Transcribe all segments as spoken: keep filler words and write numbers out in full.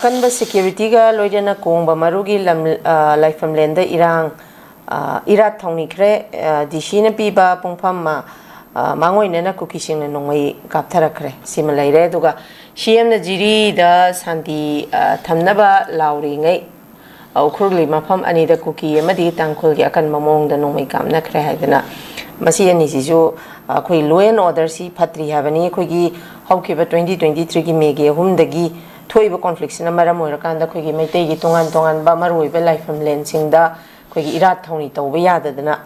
ꯑꯀꯟꯕ ꯁꯦꯀ꯭ꯌꯨꯔꯤꯇꯤꯒ ꯂꯣꯏꯅꯅ ꯀꯣꯡꯕ ꯃꯔꯨꯒꯤ ꯂꯝ, ꯑ, ꯂꯥꯏꯐꯝꯂꯦꯟꯗ ꯏꯔꯥꯡ, ꯑ, ꯏꯔꯥꯠ ꯊꯧꯅꯤꯈ꯭ꯔꯦ꯫ ꯑ, ꯗꯤ ꯁꯤꯅ ꯄꯤꯕ ꯄꯨꯡꯐꯝ ꯑꯃ, ꯑ, ꯃꯥꯡꯑꯣꯏꯅꯅ ꯀꯨꯀꯤꯁꯤꯡꯅ ꯅꯣꯡꯃꯩ ꯀꯥꯞꯊꯔꯛꯈ꯭ꯔꯦ꯫ ꯁꯤꯃ ꯂꯩꯔꯦ꯫ ꯑꯗꯨꯒ ꯁꯤ ꯑꯦꯝꯅ ꯖꯤꯔꯤꯗ ꯁꯥꯟꯇꯤ, ꯑ, ꯊꯝꯅꯕ ꯂꯥꯎꯔꯤꯉꯩ, ꯑ, ꯎꯈ꯭ꯔꯨꯜꯒꯤ ꯃꯐꯝ ꯑꯅꯤꯗ ꯀꯨꯀꯤ ꯑꯃꯗꯤ ꯇꯥꯡꯈꯨꯜꯒꯤ ꯑꯀꯟꯕ ꯃꯑꯣꯡꯗ ꯅꯣꯡꯃꯩ ꯀꯥꯞꯅꯈ꯭ꯔꯦ ꯍꯥꯏꯗꯅ, ꯃꯁꯤ ꯑꯅꯤꯁꯤꯁꯨ, ꯑ, ꯑꯩꯈꯣꯏ law and order ꯁꯤ ꯐꯠꯇ꯭ꯔꯤ ꯍꯥꯏꯕꯅꯤ꯫ ꯑꯩꯈꯣꯏꯒꯤ ꯍꯧꯈꯤꯕ twenty twenty three ꯒꯤ ꯃꯦꯒꯤ ꯑꯍꯨꯝꯗꯒꯤ ꯊꯣꯛꯏꯕ conflict ꯁꯤꯅ ꯃꯔꯝ ꯑꯣꯏꯔꯀꯥꯟꯗ ꯑꯩꯈꯣꯏꯒꯤ ꯃꯩꯇꯩꯒꯤ ꯇꯣꯉꯥꯟ ꯇꯣꯉꯥꯟꯕ ꯃꯔꯨꯑꯣꯏꯕ ꯂꯥꯏꯐꯝꯂꯦꯟꯁꯤꯡꯗ ꯑꯩꯈꯣꯏꯒꯤ ꯏꯔꯥꯠ ꯊꯧꯅꯤ ꯇꯧꯕ ꯌꯥꯗꯗꯅ,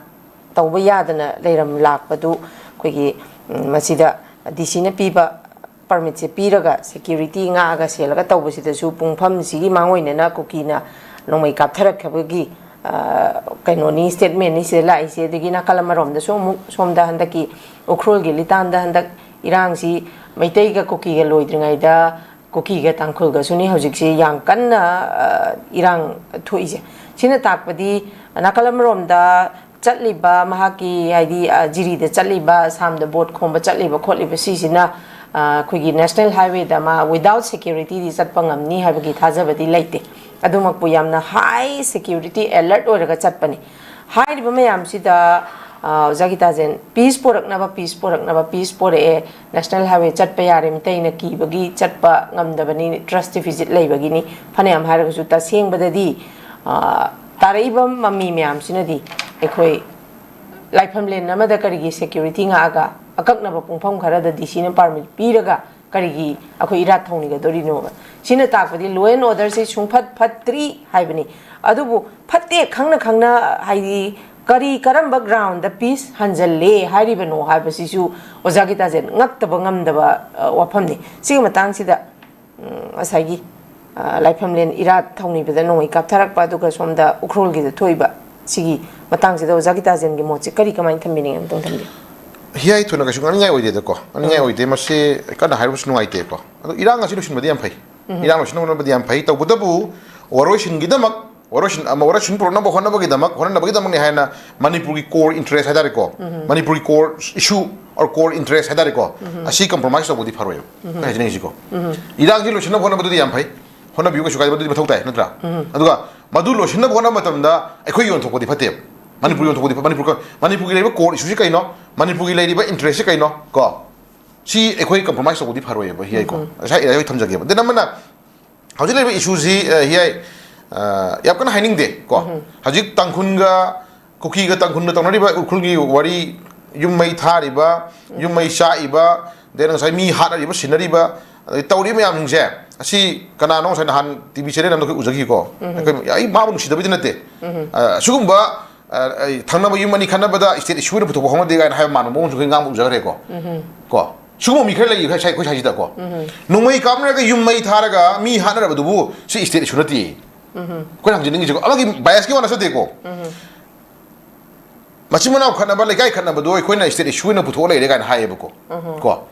ꯇꯧꯕ ꯌꯥꯗꯅ ꯂꯩꯔꯝ ꯂꯥꯛꯄꯗꯨ ꯑꯩꯈꯣꯏꯒꯤ, ꯎꯝ, ꯃꯁꯤꯗ ꯗꯤ ꯁꯤꯅ ꯄꯤꯕ permit ꯁꯦ ꯄꯤꯔꯒ security ꯉꯥꯛꯑꯒ ꯁꯦꯜꯂꯒ ꯇꯧꯕꯁꯤꯗꯁꯨ ꯄꯨꯡꯐꯝꯁꯤꯒꯤ ꯃꯥꯡꯑꯣꯏꯅꯅ ꯀꯨꯀꯤꯅ ꯅꯣꯡꯃꯩ ꯀꯥꯞꯊꯔꯛꯈꯤꯕꯒꯤ, ꯑ, ꯀꯩꯅꯣꯅꯤ, statement ꯅꯤ ꯁꯤꯗ ꯂꯥꯛꯏꯁꯦ꯫ ꯑꯗꯒꯤ ꯅꯥꯀꯜ ꯑꯃꯔꯣꯝꯗꯁꯨ ꯑꯃꯨꯛ ꯁꯣꯝꯗ ꯍꯟꯗꯛꯀꯤ ꯎꯈ꯭ꯔꯨꯜꯒꯤ ꯂꯤꯇꯥꯟꯗ ꯍꯟꯗꯛ ꯏꯔꯥꯡꯁꯤ ꯃꯩꯇꯩꯒ ꯀꯨꯀꯤꯒ ꯂꯣꯏꯗ꯭ꯔꯤꯉꯩꯗ ꯀꯨꯀꯤꯒ ꯇꯥꯡꯈꯨꯜꯒꯁꯨꯅꯤ ꯍꯧꯖꯤꯛꯁꯤ ꯌꯥꯝ ꯀꯟꯅ, ꯑ, ꯏꯔꯥꯡ ꯊꯣꯛꯏꯁꯦ꯫ ꯁꯤꯅ ꯇꯥꯛꯄꯗꯤ ꯅꯥꯀꯜ ꯑꯃꯔꯣꯝꯗ ꯆꯠꯂꯤꯕ ꯃꯍꯥꯛꯀꯤ, ꯍꯥꯏꯗꯤ, ꯑ, ꯖꯤꯔꯤꯗ ꯆꯠꯂꯤꯕ, ꯑꯁꯥꯝꯗ ꯚꯣꯠ ꯈꯣꯝꯕ ꯆꯠꯂꯤꯕ ꯈꯣꯠꯂꯤꯕ ꯁꯤꯁꯤꯅ, ꯑ, ꯑꯩꯈꯣꯏꯒꯤ national highway ꯗ ꯃꯥ without security ꯗꯤ ꯆꯠꯄ ꯉꯝꯅꯤ ꯍꯥꯏꯕꯒꯤ ꯊꯥꯖꯕꯗꯤ ꯂꯩꯇꯦ꯫ ꯑꯗꯨꯃꯛꯄꯨ ꯌꯥꯝꯅ high security alert ꯑꯣꯏꯔꯒ ꯆꯠꯄꯅꯤ꯫ ꯍꯥꯏꯔꯤꯕ ꯃꯌꯥꯝꯁꯤꯗ, ꯑ, ꯑꯣꯖꯥ ꯒꯤꯇꯥꯖꯦꯟ, peace ꯄꯣꯔꯛꯅꯕ, peace ꯄꯣꯔꯛꯅꯕ, peace ꯄꯣꯔꯛꯑꯦ, national highway ꯆꯠꯄ ꯌꯥꯔꯦ, ꯃꯤꯇꯩꯅ ꯀꯤꯕꯒꯤ ꯆꯠꯄ ꯉꯝꯗꯕꯅꯤ, trust deficit ꯂꯩꯕꯒꯤꯅꯤ, ꯐꯅꯌꯥꯝ ꯍꯥꯏꯔꯒꯁꯨ ꯇꯁꯦꯡꯕꯗꯗꯤ, ꯑ, ꯇꯥꯔꯛꯏꯕ ꯃꯃꯤ ꯃꯌꯥꯝꯁꯤꯅꯗꯤ ꯑꯩꯈꯣꯏ ꯂꯥꯏꯐꯝꯂꯦꯟ ꯑꯃꯗ ꯀꯔꯤꯒꯤ security ꯉꯥꯛꯑꯒ ꯑꯀꯛꯅꯕ ꯄꯨꯡꯐꯝ ꯈꯔꯗ ꯗꯤ ꯁꯤꯅ permit ꯄꯤꯔꯒ ꯀꯔꯤꯒꯤ ꯑꯩꯈꯣꯏ ꯏꯔꯥꯠ ꯊꯧꯅꯤꯒꯗꯧꯔꯤꯅꯣꯕ? ꯁꯤꯅ ꯇꯥꯛꯄꯗꯤ law and order ꯁꯤ ꯁꯨꯡꯐꯠ ꯐꯠꯇ꯭ꯔꯤ ꯍꯥꯏꯕꯅꯤ꯫ ꯑꯗꯨꯕꯨ ꯐꯠꯇꯦ ꯈꯪꯅ ꯈꯪꯅ, ꯍꯥꯏꯗꯤ, ꯀꯔꯤ, ꯀꯔꯝꯕ ground ꯗ peace ꯍꯟꯖꯜꯂꯦ ꯍꯥꯏꯔꯤꯕꯅꯣ ꯍꯥꯏꯕꯁꯤꯁꯨ ꯑꯣꯖꯥ ꯒꯤꯇꯥꯖꯦꯟ ꯉꯛꯇꯕ ꯉꯝꯗꯕ, ꯑ, ꯋꯥꯐꯝꯅꯤ꯫ ꯁꯤꯒꯤ ꯃꯇꯥꯡꯁꯤꯗ, ꯎꯝ, ꯉꯁꯥꯏꯒꯤ, ꯑ, ꯂꯥꯏꯐꯝꯂꯦꯟ ꯏꯔꯥꯠ ꯊꯧꯅꯤꯕꯗ ꯅꯣꯡꯃꯩ ꯀꯥꯞꯊꯔꯛꯄ, ꯑꯗꯨꯒ ꯁꯣꯝꯗ ꯎꯈ꯭ꯔꯨꯜꯒꯤꯗ ꯊꯣꯛꯏꯕ ꯁꯤꯒꯤ ꯃꯇꯥꯡꯁꯤꯗ ꯑꯣꯖꯥ ꯒꯤꯇꯥꯖꯦꯟꯒꯤ ꯃꯣꯠꯁꯦ ꯀꯔꯤ, ꯀꯃꯥꯏꯅ ꯊꯝꯕꯤꯅꯤꯡꯉꯤ? ꯑꯝꯇꯪ ꯊꯝꯕꯤꯌꯨ꯫ ꯍꯤꯌꯥꯏ ꯊꯨꯅ ꯀꯩꯁꯨ ꯉꯥꯡꯅꯤꯡꯉꯥꯏ ꯑꯣꯏꯗꯦꯗꯀꯣ, ꯉꯥꯡꯅꯤꯡꯉꯥꯏ ꯎꯝ꯫ ꯑꯣꯏꯗꯦ꯫ ꯃꯁꯤ ꯀꯟꯅ ꯍꯥꯏꯔꯨꯕꯁꯨ ꯅꯨꯡꯉꯥꯏꯇꯦꯀꯣ꯫ ꯑꯗꯣ ꯏꯔꯥꯡ ꯑꯁꯤ ꯂꯣꯏꯁꯤꯟꯕꯗꯤ ꯌꯥꯝ ꯐꯩ꯫ ꯎꯝ꯫ ꯏꯔꯥꯡ ꯂꯣꯏꯁꯤꯟꯅꯕ ꯍꯣꯠꯅꯕꯗꯤ ꯌꯥꯝ ꯐꯩ꯫ ꯇꯧꯕꯇꯕꯨ ꯋꯥꯔꯣꯏꯁꯤꯟꯒꯤꯗꯃꯛ, ꯋꯥꯔꯣꯏꯁꯤꯟ, ꯑꯃ ꯋꯥꯔꯣꯏꯁꯤꯟ ꯄꯨꯔꯛꯅꯕ ꯍꯣꯠꯅꯕꯒꯤꯗꯃꯛ, ꯍꯣꯠꯅꯅꯕꯒꯤꯗꯃꯛꯅꯤ ꯍꯥꯏꯅ ꯃꯅꯤꯄꯨꯔꯒꯤ core interest ꯍꯥꯏꯇꯥꯔꯦꯀꯣ, ꯎꯝ꯫ ꯃꯅꯤꯄꯨꯔꯒꯤ core issue or core interest ꯍꯥꯏꯇꯥꯔꯦꯀꯣ, ꯎꯝ꯫ ꯑꯁꯤ compromise ꯇꯧꯕꯗꯤ ꯐꯔꯣꯏꯕ꯫ ꯎꯝ꯫ ꯑꯩ ꯍꯥꯏꯖꯅꯤꯡꯉꯤꯁꯤꯀꯣ꯫ ꯎꯝ꯫ ꯏꯔꯥꯡꯁꯤ ꯂꯣꯏꯁꯤꯟꯅꯕ ꯍꯣꯠꯅꯕꯗꯨꯗꯤ ꯌꯥꯝ ꯐꯩ꯫ ꯍꯣꯠꯅꯕꯤꯌꯨ, ꯀꯩꯁꯨ ꯀꯥꯏꯗꯦ, ꯃꯗꯨꯗꯤ ꯃꯊꯧ ꯇꯥꯏ, ꯅꯠꯇ꯭ꯔꯥ? ꯑꯗꯨꯒ ꯃꯗꯨ ꯂꯣꯏꯁꯤꯟꯅꯕ ꯍꯣꯠꯅꯕ ꯃꯇꯝꯗ ꯑꯩꯈꯣꯏ ꯌꯣꯟꯊꯣꯛꯄꯗꯤ ꯐꯠꯇꯦꯕ꯫ ꯃꯅꯤꯄꯨꯔ ꯌꯣꯟꯊꯣꯛꯄꯗꯤ ꯐ-, ꯃꯅꯤꯄꯨꯔ, ꯃꯅꯤꯄꯨꯔꯒꯤ ꯂꯩꯔꯤꯕ core issueꯁꯤ ꯀꯩꯅꯣ? ꯃꯅꯤꯄꯨꯔꯒꯤ ꯂꯩꯔꯤꯕ interestꯁꯤ ꯀꯩꯅꯣ? ꯀꯣ? ꯁꯤ ꯑꯩꯈꯣꯏ compromise ꯇꯧꯕꯗꯤ ꯐꯔꯣꯏꯌꯦꯕ, ꯍꯤꯌꯥꯏꯀꯣ꯫ ꯉꯁꯥꯏ ꯑꯩ ꯊꯝꯖꯒꯦꯕ꯫ Then ꯑꯃꯅ ꯍꯧꯖꯤꯛ ꯂꯩꯔꯤꯕ issueꯁꯤ, ꯑ, ꯍꯤꯌꯥꯏ, ꯑ, ꯌꯥꯝ ꯀꯟꯅ ꯍꯥꯏꯅꯤꯡꯗꯦ ꯀꯣ꯫ ꯍꯧꯖꯤꯛ ꯇꯥꯡꯈꯨꯜꯒ ꯀꯨꯀꯤꯒ ꯇꯥꯡꯈꯨꯜꯒ ꯇꯧꯅꯔꯤꯕ ꯎꯈ꯭ꯔꯨꯜꯒꯤ ꯋꯥꯔꯤ, ꯌꯨꯝ ꯃꯩ ꯊꯥꯔꯤꯕ, ꯌꯨꯝ ꯃꯩ ꯆꯥꯛꯏꯕ, then ꯉꯁꯥꯏ ꯃꯤ ꯍꯥꯠꯅꯔꯤꯕ, ꯁꯤꯟꯅꯔꯤꯕ, ꯑꯗꯩ ꯇꯧꯔꯤꯕ ꯃꯌꯥꯝꯁꯤꯡꯁꯦ, ꯑꯁꯤ ꯀꯅꯥꯅꯣ ꯉꯁꯥꯏ ꯅꯍꯥꯟ TV channel ꯑꯃꯗ ꯑꯩꯈꯣꯏ ꯎꯖꯈꯤꯀꯣ꯫ ꯑꯩꯈꯣꯏ, ꯑꯩ ꯃꯥꯕꯨ ꯅꯨꯡꯁꯤꯗꯕꯩꯗꯤ ꯅꯠꯇꯦ꯫ ꯑ, ꯑꯁꯤꯒꯨꯝꯕ, ꯑ, ꯑꯩ ꯊꯪꯅꯕ ꯌꯨꯝ ꯑꯅꯤ ꯈꯠꯅꯕꯗ state issue ꯑꯣꯏꯅ ꯄꯨꯊꯣꯛꯄ ꯍꯧꯅꯗꯦ ꯀꯥꯏꯅ ꯍꯥꯏꯕ ꯃꯥꯟꯕ ꯃꯑꯣꯡꯁꯨ ꯑꯩꯈꯣꯏ ꯉꯥꯡꯕ ꯎꯖꯈ꯭ꯔꯦꯀꯣ꯫ ꯀꯣ? ꯁꯤꯒꯨꯝꯕ ꯃꯤ ꯈꯔ ꯂꯩ, ꯉꯁꯥꯏ ꯑꯩꯈꯣꯏ ꯁ꯭ꯋꯥꯏꯁꯤꯗꯀꯣ꯫ ꯅꯣꯡꯃꯩ ꯀꯥꯞꯅꯔꯒ ꯌꯨꯝ ꯃꯩ ꯊꯥꯔꯒ ꯃꯤ ꯍꯥꯠꯅꯔꯕꯗꯨꯕꯨ ꯁꯤ state issue ꯅꯠꯇꯦ꯫ ꯑꯩꯈꯣꯏꯅ ꯍꯪꯖꯅꯤꯡꯉꯤꯁꯦꯀꯣ, ꯑꯃꯒꯤ biasꯀꯤ ꯋꯥ ꯅꯠꯆꯗꯦꯀꯣ꯫ ꯃꯆꯤꯟ ꯃꯅꯥꯎ ꯈꯠꯅꯕ, ꯂꯩꯀꯥꯏ ꯈꯠꯅꯕꯗꯣ ꯑꯩꯈꯣꯏꯅ state issue ꯑꯣꯏꯅ ꯄꯨꯊꯣꯛꯑ ꯂꯩꯔꯦ ꯀꯥꯏꯅ ꯍꯥꯏꯌꯦꯕꯀꯣ꯫ ꯀꯣ?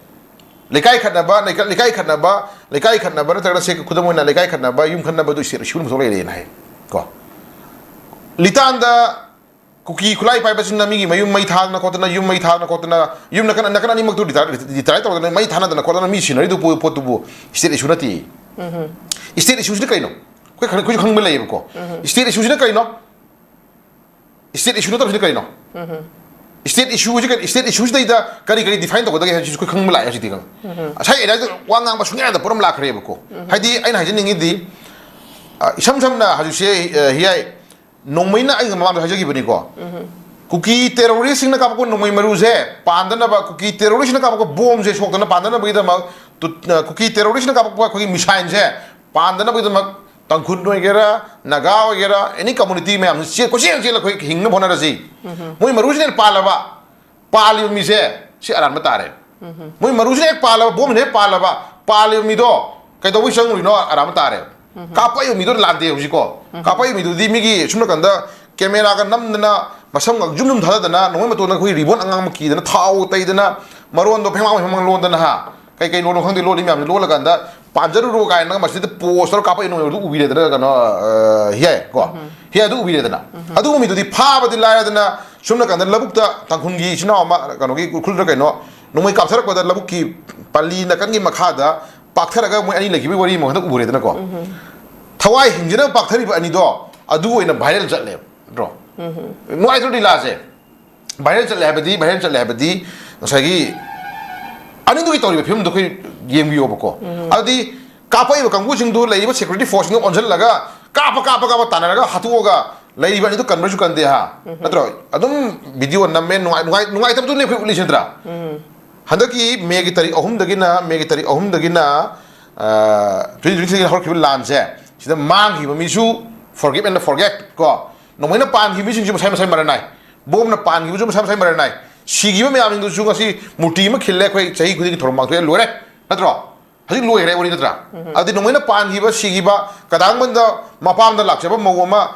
ꯂꯩꯀꯥꯏ ꯈꯠꯅꯕ, ꯂꯩꯀꯥ-, ꯂꯩꯀꯥꯏ ꯈꯠꯅꯕ, ꯂꯩꯀꯥꯏ ꯈꯠꯅꯕ ꯅꯠꯇ꯭ꯔꯒꯅ ꯁꯦ ꯈꯨꯗꯝ ꯑꯣꯏꯅ ꯂꯩꯀꯥꯏ ꯈꯠꯅꯕ, ꯌꯨꯝ ꯈꯠꯅꯕꯗꯨ state issue ꯑꯣꯏꯅ ꯄꯨꯊꯣꯛꯑ ꯂꯩꯔꯦꯅ ꯍꯥꯏ꯫ ꯀꯣ? ꯂꯤꯇꯥꯟꯗ ꯀꯨꯀꯤ ꯈꯨꯠꯂꯥꯏ ꯄꯥꯏꯕꯁꯤꯡꯅ ꯃꯤꯒꯤ ꯃꯌꯨꯝ ꯃꯩ ꯊꯥꯗꯅ ꯈꯣꯠꯇꯅ, ꯌꯨꯝ ꯃꯩ ꯊꯥꯗꯅ ꯈꯣꯠꯇꯅ, ꯌꯨꯝ ꯅꯥꯀꯟ, ꯅꯥꯀꯟ ꯑꯅꯤꯃꯛꯇꯨ ꯗꯤꯇꯥꯏ, ꯗꯤꯇꯥꯏ ꯇꯧꯗꯅ ꯃꯩ ꯊꯥꯅꯗꯅ ꯈꯣꯠꯇꯅ ꯃꯤ ꯁꯤꯟꯅꯔꯤꯗꯨ ꯄꯣ-, ꯄꯣꯠꯇꯨꯕꯨ state issue ꯅꯠꯇꯦ꯫ State issueꯁꯤꯅ ꯀꯩꯅꯣ? ꯑꯩꯈꯣꯏ ꯈꯪ-, ꯑꯩꯈꯣꯏꯁꯨ ꯈꯪꯕ ꯂꯩꯌꯦꯕꯀꯣ꯫ State issueꯁꯤꯅ ꯀꯩꯅꯣ? State issue ꯅꯠꯇꯕꯁꯤꯅ ꯀꯩꯅꯣ? State issueꯁꯤ ꯀꯔꯤ, state issueꯁꯤꯗꯩꯗ ꯀꯔꯤ ꯀꯔꯤ define ꯇꯧꯒꯗꯒꯦ ꯍꯥꯏꯕꯁꯤꯁꯨ ꯑꯩꯈꯣꯏ ꯈꯪꯕ ꯂꯥꯛꯑꯦ ꯍꯧꯖꯤꯛꯇꯤ ꯈꯪꯉꯦ꯫ ꯉꯁꯥꯏ ꯑꯦꯔꯤꯌꯥꯗ ꯋꯥ ꯉꯥꯡꯕ ꯁꯨꯡꯌꯥ ꯌꯥꯗꯕ ꯄꯣꯠ ꯑꯃ ꯂꯥꯛꯈ꯭ꯔꯦꯕꯀꯣ꯫ ꯍꯥꯏꯗꯤ ꯑꯩꯅ ꯍꯥꯏꯖꯅꯤꯡꯉꯤꯗꯤ, ꯑ, ꯏꯁꯝ ꯁꯝꯅ ꯍꯧꯖꯤꯛꯁꯦ, ꯑ, ꯍꯤꯌꯥꯏ ꯅꯣꯡꯃꯩꯅ, ꯑꯩꯅ ꯃꯃꯥꯡꯗ ꯍꯥꯏꯖꯈꯤꯕꯅꯤꯀꯣ꯫ ꯀꯨꯀꯤ terroristꯁꯤꯡꯅ ꯀꯥꯞꯄꯛꯄ ꯅꯣꯡꯃꯩ ꯃꯔꯨꯁꯦ ꯄꯥꯟꯗꯅꯕ, ꯀꯨꯀꯤ terroristꯅ ꯀꯥꯞꯄꯛꯄ ꯕꯣꯝꯁꯦ ꯁꯣꯛꯇꯅ ꯄꯥꯟꯗꯅꯕꯒꯤꯗꯃꯛ, ꯇꯨ-, ꯑ, ꯀꯨꯀꯤ terroristꯅ ꯀꯥꯞꯄꯛꯄ ꯑꯩꯈꯣꯏꯒꯤ missileꯁꯦ ꯄꯥꯟꯗꯅꯕꯒꯤꯗꯃꯛ ꯇꯥꯡꯈꯨꯜ ꯑꯣꯏꯒꯦꯔꯥ, ꯅꯥꯒꯥ ꯑꯣꯏꯒꯦꯔꯥ, any community ꯃꯌꯥꯝꯁꯦ ꯆꯦ-, ꯀꯣꯏꯆꯦꯜ ꯆꯦꯜꯂ ꯑꯩꯈꯣꯏ ꯍꯤꯡꯅꯕ ꯍꯣꯠꯅꯔꯁꯤ꯫ ꯃꯣꯏ ꯃꯔꯨꯁꯤꯅ ꯍꯦꯟꯅ ꯄꯥꯜꯂꯕ, ꯄꯥꯜꯂꯤꯕ ꯃꯤꯁꯦ ꯁꯤ ꯑꯔꯥꯟꯕ ꯇꯥꯔꯦ꯫ ꯃꯣꯏ ꯃꯔꯨꯁꯤꯅ ꯍꯦꯛ ꯄꯥꯜꯂꯕ, ꯕꯣꯝꯁꯤꯅ ꯍꯦꯛ ꯄꯥꯜꯂꯕ, ꯄꯥꯜꯂꯤꯕ ꯃꯤꯗꯣ ꯀꯩꯗꯧꯕꯩ ꯆꯪꯉꯨꯔꯤꯅꯣ? ꯑꯔꯥꯟꯕ ꯇꯥꯔꯦ꯫ ꯀꯥꯞꯄꯛꯏꯕ ꯃꯤꯗꯣ ꯂꯥꯟꯗꯦ ꯍꯧꯖꯤꯛꯀꯣ꯫ ꯀꯥꯞꯄꯛꯏꯕ ꯃꯤꯗꯨꯗꯤ ꯃꯤꯒꯤ ꯁꯨꯝ ꯅꯥꯀꯟꯗ cameraꯒ ꯅꯝꯗꯅ, ꯃꯁꯝꯒ ꯖꯨꯝ ꯖꯨꯝ ꯊꯥꯗꯗꯅ, ꯅꯣꯡꯃꯩ ꯃꯇꯣꯟꯗ ꯑꯩꯈꯣꯏ ribbon ꯑꯉꯥꯡꯕ ꯀꯤꯗꯅ, ꯊꯥꯎ ꯇꯩꯗꯅ, ꯃꯔꯣꯟꯗꯣ ꯐꯦꯡꯃꯥꯡ ꯐꯦꯡꯃꯥꯡ ꯂꯣꯟꯗꯅ, ꯍꯥ, ꯀꯩ ꯀꯩ ꯂꯣꯟꯅꯣ ꯈꯪꯗꯦ, ꯂꯣꯜꯂꯤ ꯃꯌꯥꯝꯁꯦ ꯂꯣꯜꯂꯀꯥꯟꯗ, "ꯄꯥꯟꯖꯔꯨꯔꯣ" ꯀꯥꯏꯅ ꯃꯁꯤꯗ pose ꯇꯧꯔ ꯀꯥꯞꯄꯛꯏ ꯅꯣꯡꯃꯩꯗꯨ ꯎꯕꯤꯔꯦꯗꯅ, ꯀꯩꯅꯣ, ꯑ, ꯍꯤꯌꯥꯏ ꯀꯣ? ꯍꯤꯌꯥꯏ ꯑꯗꯨ ꯎꯕꯤꯔꯦꯗꯅ꯫ ꯑꯗꯨꯒꯨꯝꯕ ꯃꯤꯗꯨꯗꯤ ꯐꯥꯕꯗꯤ ꯂꯥꯏꯔꯗꯅ, ꯁꯨꯝ ꯅꯥꯀꯟꯗ ꯂꯧꯕꯨꯛꯇ ꯇꯥꯡꯈꯨꯜꯒꯤ ꯏꯆꯤꯟ ꯏꯅꯥꯎ ꯑꯃ, ꯀꯩꯅꯣꯒꯤ ꯎꯈ꯭ꯔꯨꯜꯗ ꯀꯩꯅꯣ, ꯅꯣꯡꯃꯩ ꯀꯥꯞꯊꯔꯛꯄꯗ ꯂꯧꯕꯨꯛꯀꯤ ꯄꯜꯂꯤ ꯅꯥꯀꯟꯒꯤ ꯃꯈꯥꯗ ꯄꯥꯛꯊꯔꯒ ꯃꯣꯏ ꯑꯅꯤ ꯂꯩꯈꯤꯕꯒꯤ ꯋꯥꯔꯤ ꯑꯃ ꯍꯟꯗꯛ ꯎꯔꯦꯗꯅꯀꯣ꯫ ꯊꯋꯥꯏ ꯍꯤꯡꯖꯅ ꯄꯥꯛꯊꯔꯤꯕ ꯑꯅꯤꯗꯣ ꯑꯗꯨ ꯑꯣꯏꯅ ꯚꯥꯏꯔꯦꯜ ꯆꯠꯂꯦꯕ, ꯅꯠꯇ꯭ꯔꯣ? ꯅꯨꯡꯉꯥꯏꯇ꯭ꯔꯣ ꯂꯤꯂꯥꯁꯦ? ꯚꯥꯏꯔꯦꯜ ꯆꯠꯂꯦ ꯍꯥꯏꯕꯗꯤ, ꯚꯥꯏꯔꯦꯜ ꯆꯠꯂꯦ ꯍꯥꯏꯕꯗꯤ ꯉꯁꯥꯏꯒꯤ ꯑꯅꯤꯗꯨꯒꯤ ꯇꯧꯔꯤꯕ ꯐꯤꯕꯝꯗꯣ ꯑꯩꯈꯣꯏ ꯌꯦꯡꯕꯤꯌꯣꯕꯀꯣ꯫ ꯑꯗꯨꯗꯤ ꯀꯥꯞꯄꯛꯏꯕ ꯀꯥꯡꯕꯨꯁꯤꯡꯗꯨ ꯂꯩꯔꯤꯕ ꯁꯦꯀ꯭ꯌꯨꯔꯤꯇꯤ ꯐꯣꯔꯁꯁꯤꯡꯗꯨ ꯑꯣꯟꯁꯤꯜꯂꯒ ꯀꯥꯞꯄ ꯀꯥꯞꯄ ꯀꯥꯞꯄ ꯇꯥꯟꯅꯔꯒ ꯍꯥꯠꯇꯣꯛꯑꯒ ꯂꯩꯔꯤꯕ ꯑꯅꯤꯗꯨ ꯀꯟꯕ꯭ꯔꯁꯨ ꯀꯟꯗꯦ ꯍꯥ, ꯅꯠꯇ꯭ꯔꯣ? ꯑꯗꯨꯝ ꯚꯤꯗꯤꯑꯣ ꯅꯝꯃꯦ, ꯅꯨꯡꯉꯥꯏ-, ꯅꯨꯡꯉꯥꯏ-, ꯅꯨꯡꯉꯥꯏꯇꯕꯗꯨꯅꯦ ꯑꯩꯈꯣꯏ ꯎꯠꯂꯤꯁꯤ ꯅꯠꯇ꯭ꯔꯥ? ꯍꯟꯗꯛꯀꯤ ꯃꯦꯒꯤ ꯇꯥꯔꯤꯛ ꯑꯍꯨꯝꯗꯒꯤꯅ, ꯃꯦꯒꯤ ꯇꯥꯔꯤꯛ ꯑꯍꯨꯝꯗꯒꯤꯅ, ꯑ, ꯇ꯭ꯋꯦꯟꯇꯤ ꯇ꯭ꯋꯦꯟꯇꯤ ꯊ꯭ꯔꯤꯗ ꯍꯧꯔꯛꯈꯤꯕ ꯂꯥꯟꯁꯦ, ꯁꯤꯗ ꯃꯥꯡꯈꯤꯕ ꯃꯤꯁꯨ forgive and forget ꯀꯣ, ꯅꯣꯡꯃꯩꯅ ꯄꯥꯟꯈꯤꯕ ꯃꯤꯁꯤꯡꯁꯨ ꯃꯁꯥꯏ ꯃꯁꯥꯏ ꯃꯔꯟ ꯅꯥꯏ, ꯕꯣꯝꯅ ꯄꯥꯟꯈꯤꯕꯁꯨ ꯃꯁꯥꯏ ꯃꯁꯥꯏ ꯃꯔꯟ ꯅꯥꯏ, ꯁꯤꯈꯤꯕ ꯃꯌꯥꯝꯁꯤꯡꯗꯨꯁꯨ ꯉꯁꯤ ꯃꯨꯔꯇꯤ ꯑꯃ ꯈꯤꯜꯂꯦ, ꯑꯩꯈꯣꯏ ꯆꯍꯤ ꯈꯨꯗꯤꯡꯒꯤ ꯊꯧꯔꯝ ꯄꯥꯡꯊꯣꯛꯑꯦ, ꯂꯣꯏꯔꯦ, ꯅꯠꯇ꯭ꯔꯣ? ꯍꯧꯖꯤꯛ ꯂꯣꯏꯈ꯭ꯔꯦ ꯋꯥꯔꯤ ꯅꯠꯇ꯭ꯔꯥ? ꯑꯗꯨꯗꯤ ꯅꯣꯡꯃꯩꯅ ꯄꯥꯟꯈꯤꯕ, ꯁꯤꯈꯤꯕ, ꯀꯗꯥꯡꯕꯟꯗ ꯃꯄꯥꯝꯗ ꯂꯥꯛꯆꯕ ꯃꯧ ꯑꯃ